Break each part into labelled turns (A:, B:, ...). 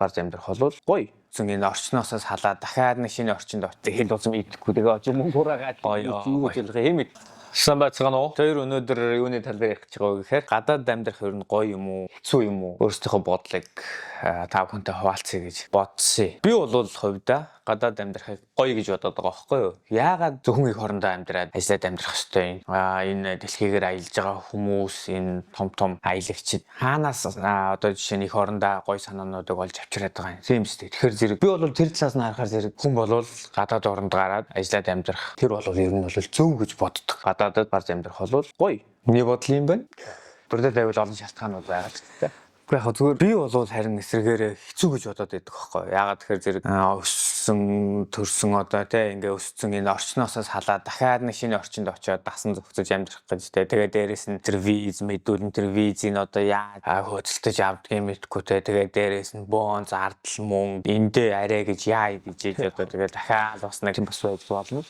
A: Гадаад амьдрах бол гоё. Зүн энэ орчноосоо салаад дахиад нэг шинэ орчинд очиж хэл ус мэдэхгүй, тэгээ очиж мөнгө хураагаад
B: Гоё.
A: юу гэж хэлэх юм бэ?
B: Сайн байцгаана уу?
A: Тэр өнөөдөр юуны тал дээр ярих гэж байгаа вэ гэхээр гадаад амьдрах ер нь гоё юм уу, хэцүү юм уу? Өөрсдийнхөө бодлыг та бүхэнтэй хуваалцъя гэж бодсон. Би бол хувьдаа гадаад амьдрахыг гоё гэж бодоод байгаа байхгүй юу? Яагаад зөвхөн эх орондоо амьдраад ажиллаад амьдрах ёстой юм? Энэ дэлхийгээр аялж байгаа хүмүүс, энэ том том аялагчид хаанаас одоо жишээ нь эх орондоо гоё санаануудыг олж авчираад байгаа юм. Тийм үстэй. Тэгэхээр зэрэг би бол тэр талаас нь харахаар зэрэг хүн бол гадаад оронд гараад ажиллаад амьдрах тэр бол ер нь бол зөв гэж боддог. Гадаадад гарч амьдрах бол гоё. Миний бодол юм байна. Бүрдээ тавил олон шалтгаанууд байгаа л та. Гэхдээ яг зүгээр би бол харин эсрэгээрээ хэцүү гэж бодоод байдаг байхгүй. Яагаад тэгэхээр зэрэг өссөн төрсөн одоо тий ингээ өссөн энэ орчноосоо салаад дахиад нэг шинэ орчинд очиод дасан зохицож амьдрах гэж тий. Тэгээ дээрэс нь тэр виз мэдүүлэн, тэр визийг одоо яа хөөцөлтөж авдгийг мэдэхгүй тий. Тэгээ дээрэс нь бөөн зардал мөнгө эндээ арай гэж яа гэж одоо тэгээ дахиад бас нэг бас байж болно.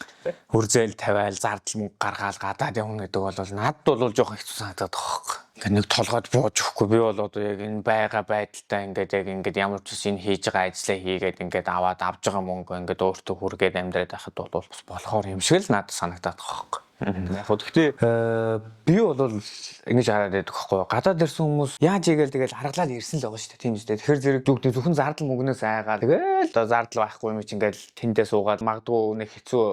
A: Хүрзээл тавиал зардал мөнгө гаргаал гадаад явна гэдэг бол надад бол жоохон хэцүү санагдаад байгаа байхгүй. Ингээд нэг толгойд бууж өгөхгүй, би бол одоо яг энэ байгаа байдалтай ингээд яг ингээд ямар ч ус энэ хийж байгаа ажлаа хийгээд ингээд аваад авж байгаа мөнгө ингээд өөртөө хүргээд амьдраад байхад бол бас болохоор юм шиг л надад санагдаад байгаа байхгүй. Яг хөө гэхдээ би бол ингэж хараад байдаг байхгүй юу. Гадаад ирсэн хүмүүс яаж игээл тэгэл харгалаад ирсэн л байгаа шүү дээ. Тийм үстэй. Тэгэхээр зэрэг зүгт зөвхөн зардал мөнгнөөс айгаад тэгэл одоо зардал байхгүй юм чи ингээл тэндээ суугаад магадгүй нэг хэцүү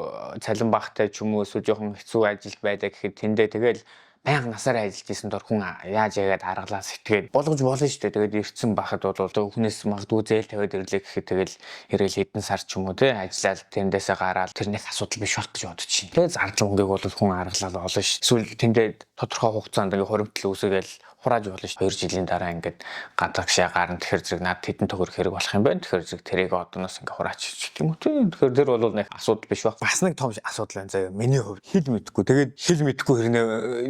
A: цалин багтай ч юм уу эсвэл жоохон хэцүү ажилд байдаг гэхэд тэндээ тэгэл байнга насаараа ажиллаж исэн дор хүн яаж яагаад аргалаа сэтгээд болгож болно шүү дээ. Тэгээд ирсэн бахад бол одоо хүнээс магадгүй зээл тавиад ирлээ гэхэд тэгэл ирээл хэдэн сар ч юм уу те ажиллаад тэндээсээ гараад тэр нэг асуудал биш байх гэж бодож чинь. Тэгээд зардал мөнгийг бол хүн аргалаад олно ш. Эсвэл тэндээ тодорхой хугацаанд ингээ хоримтлал үүсгээл хурааж болно ш. 2 жилийн дараа ингээд гадагшаа гарна. Тэгэхээр зэрэг над хэдэн төгрөг хэрэг болох юм байна. Тэгэхээр зэрэг тэрийг одооноос ингээ хураач гэх юм уу те. Тэгэхээр тэр бол нэг асуудал биш байх. Бас нэг том асуудал байна заяа. Миний хувьд хэл мэдгүй. Тэгээд хэл мэдгүй хэрнээ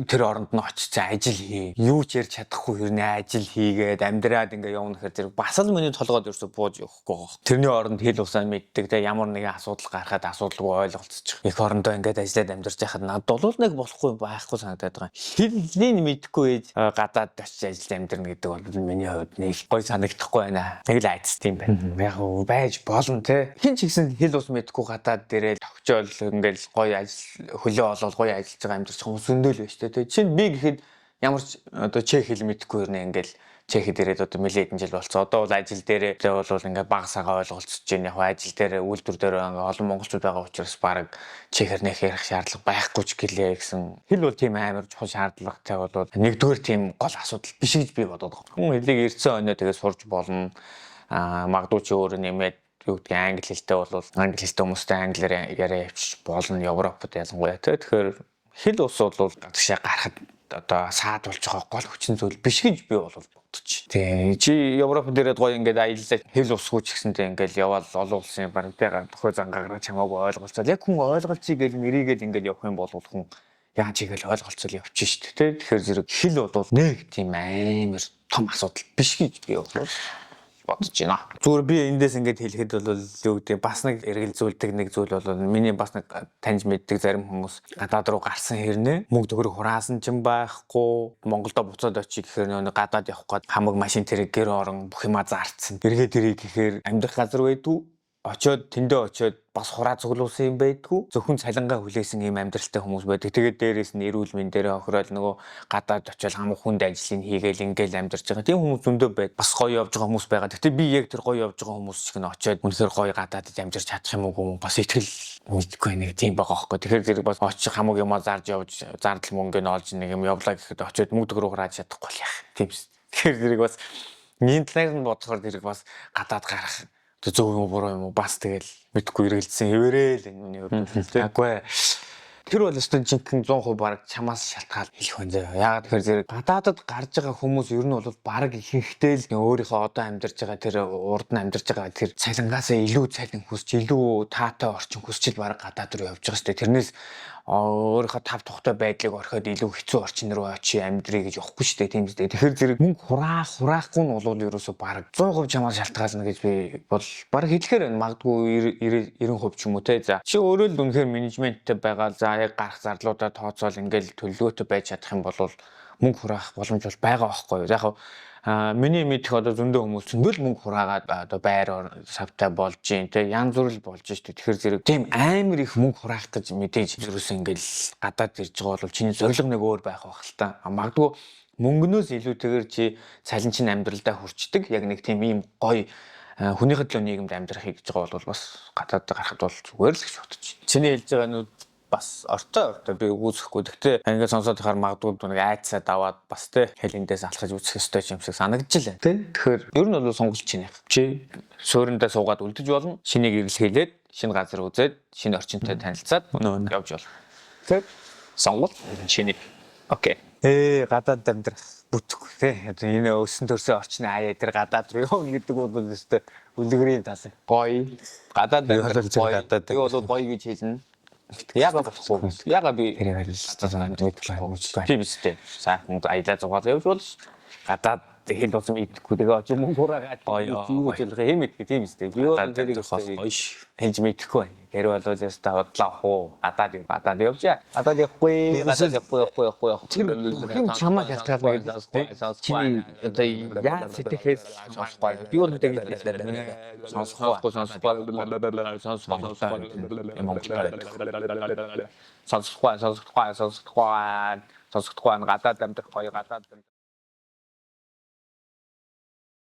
A: тэр оронд нь очиж ажил хий. Юу ч ярьж чадахгүй хэрнээ ажил хийгээд амьдраад ингээ явна гэхээр зэрэг бас л миний толгойд ерөөсө бууж явахгүй байгаа. Тэрний оронд хэл усаа мэддэг те, ямар нэгэн асуудал гарахад асуудалгүй ойлголцчих. Эх орондоо ингээд ажиллаад амьдарч байхад надад бол нэг болохгүй байхгүй санагдаад байгаа. Хэлний мэдгүй ээж гадаад очиж ажиллаж амьдрна гэдэг бол миний хувьд нэг гой санагдахгүй байна. Нэг л айдас тийм байна. Яг уу байж болно те. Хин ч гэсэн хэл ус мэдгүй гадаад дээрээ тохижоол ингээл гоё ажил хөлөө олоод гоё ажиллаж байгаа амьдарч хүмүүс зөндөл байна шүү дээ. Чинь би гэхэд ямар ч одоо чех хэл мэдэхгүй хэрнээ ингээл Чехэд ирээд одоо нэлээд хэдэн жил болцсон. Одоо бол ажил дээрээ тэгээ бол ингээд баг сага ойлголцож байна. Яг ажил дээр үйлдвэр дээр ингээд олон монголчууд байгаа учраас баг чехээр нэх ярих шаардлага байхгүй ч гэлээ гэсэн. Хэл бол тийм амар чухал шаардлагатай бол нэгдүгээр тийм гол асуудал биш гэж би бодод байгаа. Хүн хэлийг ирсэн өнөө тэгээ сурж болно. Магадгүй чи өөрөө нэмээд юу гэдгийг англи хэлтэй бол англи хэлтэй хүмүүстэй англиар яриа явчих болно Европод ялангуяа те. Тэгэхээр хэл ус бол гадагшаа гарахад одоо саад болж байгаа гол хүчин зүйл биш гэж би бол бодож. Тий, чи Европ дээрээ гоё ингээд аяллаа хэл усгүй ч гэсэнтэй ингээд яваал олон улсын бараг тэ тохио зангаа гараад чамаагүй ойлголцол. Яг хүн ойлголцъё гэж нэрийгээд ингээд явах юм бол хүн яаж игээл ойлголцол явчих шүү дээ. Тэ, тэгэхээр зэрэг хэл бол нэг тийм амар том асуудал биш гэж би бол бодож байна. Зүгээр би эндээс ингээд хэлэхэд бол юу гэдэг бас нэг эргэлзүүлдэг нэг зүйл бол миний бас нэг таньж мэддэг зарим хүмүүс гадаад руу гарсан хэрнээ мөнгө төгрөг хураасан ч юм байхгүй, Монголдо буцаад очие гэхээр нөө гадаад явах гээд хамаг машин тэрэг гэр орон бүх юма зарцсан. Эргээд ирээ гэхээр амьдрах газар байдгүй, очиод тэндээ очиод бас хураа цуглуулсан юм байдгүй. Зөвхөн цалингаа хүлээсэн юм амьдралтай хүмүүс байдаг. Тэгээд дээрээс нь эрүүл мэнд дээрээ хохирол нөгөө гадаад очиод хамаг хүнд ажлыг хийгээл ингээл амьдарч байгаа. Тийм хүмүүс зөндөө байд. Бас гоё явж байгаа хүмүүс байгаа. Гэхдээ би яг тэр гоё явж байгаа хүмүүс шиг нь очиод үнэхээр гоё гадаадд амьдарч чадах юм уу бас итгэл мэдгүй нэг тийм байгаа хөөхгүй. Тэгэхээр зэрэг бас очих хамаг юмаа зарж явж зардал мөнгө нь олж нэг юм явлаа гэхэд очиод мөнгө төгрөг хурааж чадахгүй л яах. Тийм шүү. Тэгэхээр зэрэг бас миний талаар нь бодохоор тэрэг бас гадаад гарах зөв юм уу буруу юм уу бас тэгэл мэдгүй эргэлдсэн хэвээрээ л энэ миний хувьд тийм. Аггүй. Тэр бол өстө жинхэнэ 100% баг чамаас шалтгаал хэлэх байна заяа. Яагаад тэгэхээр зэрэг гадаадад гарч байгаа хүмүүс ер нь бол баг ихэнхдээ л өөрийнхөө одоо амьдарч байгаа тэр урд нь амьдарч байгаа тэр цалингаасаа илүү цалин хүсч, илүү таатай орчин хүсч л баг гадаад руу явж байгаа шүү дээ. Тэрнээс өөрийнхөө тав тухтай байдлыг орхиод илүү хэцүү орчин руу очие амьдрий гэж явахгүй шүү дээ, тийм үстэй. Тэгэхээр зэрэг мөнгө хураах хураахгүй нь бол ерөөсөө баг 100% чамаас шалтгаална гэж би бол баг хэлэхээр байна. Магадгүй 90 90% ч юм уу те. За чи өөрөө л үнэхээр менежменттэй байгаа. За яг гарах зардлуудаа тооцоол ингээл төлөвлөгөөтэй байж чадах юм бол мөнгө хураах боломж бол байгаа байхгүй юу. Яг Миний мэдэх одоо зөндөө хүмүүс зөндөл мөнгө хураагаад одоо байр савтай болж гин те, янз бүр л болж штэ. Тэгэхээр зэрэг тийм амар их мөнгө хураах гэж мэдээж ерөөсөө ингээл гадаад ирж байгаа бол чиний зорилго нэг өөр байх байх л та. Магадгүй мөнгнөөс илүүтэйгээр чи цалин чинь амьдралдаа хүрчдэг яг нэг тийм ийм гоё хүнийхээ төлөө нийгэмд амьдрахыг гэж байгаа бол бас гадаад гарахад бол зүгээр л гэж бодож байна. Чиний хэлж байгаа нь бас ортой ортой, би үгүйсэхгүй. Гэхдээ ингээд сонсоод байхаар магадгүй нэг айцаа даваад бас те хэлэндээс алхаж үзэх ёстой юм шиг санагдчихлаа. Тэ? Тэгэхээр ер нь бол сонголт чинийх. Чи суурьндаа суугаад үлдэж болно. Шинийг эргэлхийлээд, шинэ газар үзээд, шинэ орчинтой танилцаад явж болно.
B: Тэ? Сонголт чиний. Okay.
A: Гадаад амьдрах бүтэхгүй те. Одоо энэ өссөн төрсөн орчны аяа тэр гадаад руу явна гэдэг бол өстой үлгэрийн тал. Гоё. Гадаад
C: Би бол
A: амьдрах
C: зөв
A: гоё.
C: гадаад
A: Би бол гоё гэж хэлнэ. Яга болохгүй. Яга би
C: Тэр харилцаа мэдэхгүй.
A: Тийм үстэй. Сайхан аялаа зугаал явж болно. Гадаад хэл тусам идэхгүй, тэгээ очиж мөнгө хураагаад
B: Гоё,
A: юу гэж болох юм мэдгүй, тийм үстэй. Би бол
B: Гадаад
A: тэрийг
B: амьдрах бол гоё ш.
A: хэлж мэдэхгүй байна. Тэр бол яста бодлоо хуу. Гадаад юм, гадаад явжаа. Гадаад явахгүй, гадаад явахгүй, явахгүй, явахгүй, явахгүй.
C: Юм чамаа ялтгаална гэдэг.
A: Чиний одоо яа сэтгэхээс сонсохгүй. Би бол тэгэж сонсохгүй, сонсохгүй, сонсохгүй, сонсохгүй, сонсохгүй, сонсохгүй, сонсохгүй, сонсохгүй, гадаад амьдрах гоё, гадаад амьдрах.